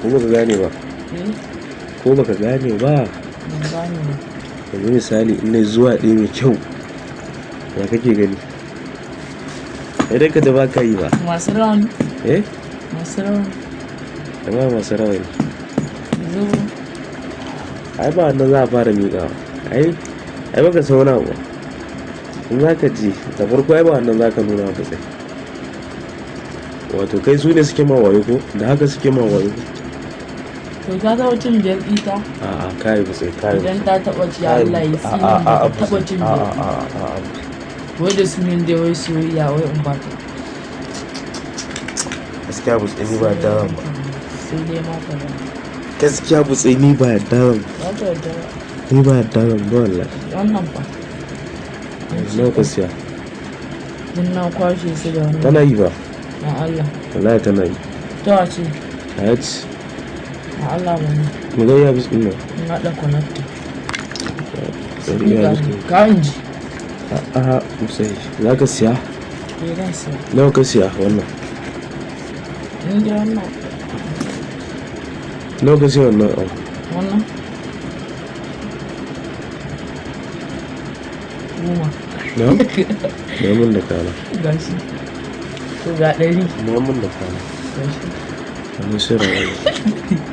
Ko baka gane ba? Eh? Ko baka gane ba? Ban gane ba. Yanzu misali in na zuwa ɗaya mai kyau, ya kake gani? Idan ka da ba ka yi ba. Masu rawani. Eh? Masu rawani. Amma masu rawani. Zo. Ai ba wannan za a fara miƙawa. Ai baka san wani abu ba. In za ka ji da farko, ai ba wannan za ka nuna ba. Sai wato kai su ne suke ma wayo, ko da haka suke ma wayo ko? To, ta taɓa cin biyar ita? A'a, kai ba sai kai. Idan ta taɓa ci, Allah ya tsine, A'a, ba ta taɓa cin biyar. A'a. Wai da sunan dai wai soyayya, wai in ba ta. Gaskiya bu ni ba da ba. Sai dai ma ka ba. Gaskiya bu ni ba yadda zan. Ba ta yarda ba. Ni ba yadda zan ba wallahi. Wannan fa? Nawa ka siya? Din na kwashe su da wannan. Tana yi ba? Na Allah. Wallahi tana yi. Ta wace? A ci. Na Allah ba ne. Mu ga iya bis ɗin nan. In haɗa connector. Bari iya bis ɗin. Ka in ji. A'a, musai za ka siya? Eh, zan siya. Nawa ka siya wannan? Ni dai wannan. Nawa ka siya wannan abu? Wannan? 10. Na? Na mun da kana. Gashi. To, ga 100. Na mun da kana. Gashi. Wani sirri.